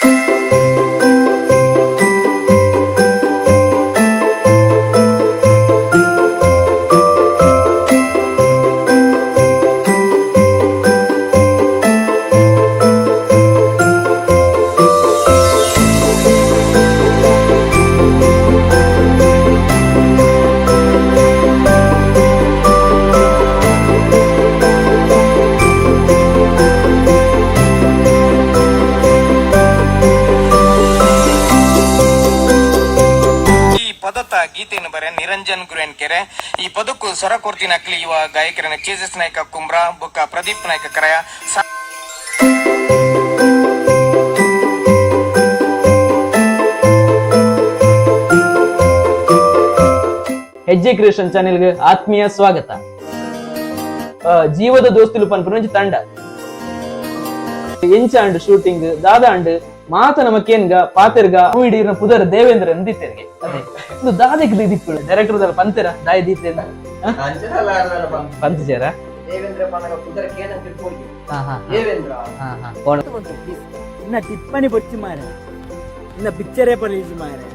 ಈ ಪದತ ಗೀತೆಯನ್ನು ಬರೆ ನಿರಂಜನ್ ಗುರೇನ್ಕೆರೆ. ಈ ಪದಕ್ಕೂ ಸ್ವರ ಕೊರ್ತಿನ ಅಕ್ಲಿ ಯುವ ಗಾಯಕರನ್ನ ಚೇಜಸ್ ನಾಯಕ ಕುಮ್ರಾ ಬೊಕ್ಕ ಪ್ರದೀಪ್ ನಾಯಕ ಕರಯ. ಹೆಜ್ಜೆ ಕ್ರಿಯೇಷನ್ ಚಾನೆಲ್ಗೆ ಆತ್ಮೀಯ ಸ್ವಾಗತ. ಜೀವದ ದೋಸ್ತುಲು ಪನ್ಪುನ ಒಂಜಿ ತಂಡ. ಎಂಚಾಂಡ್ ಶೂಟಿಂಗ್ ದಾದಾಂಡ್ ಮಾತ ನಮ ಕೇನ್ಗ ಪಾತೆರ್ಗ. ಇಡೀರ್ನ ಪುದರ್ ದೇವೇಂದ್ರ ಅಂದಿತ್ತೆರ್ಗೆ. ಅದೇ ಇದು ದಾದೆಕ್ ದಿಪ್ಪು ಡೈರೆಕ್ಟರ್ ದಲ್ಲ ಪಂತೆರ ದಾಯ ದೀತೆ ಪಂತಜಾರ. ದೇವೇಂದ್ರ ಪನಗ ಪುದರ ಕೇನ ತಿಳ್ಕೊಡಿ ದೇವೇಂದ್ರ. ಇನ್ನ ಟಿಪ್ಪಣಿ ಬೊಚ್ಚಿ ಮಾರೆ, ಇನ್ನ ಪಿಕ್ಚರೇ ರಿಲೀಸ್ ಮಾರೆ.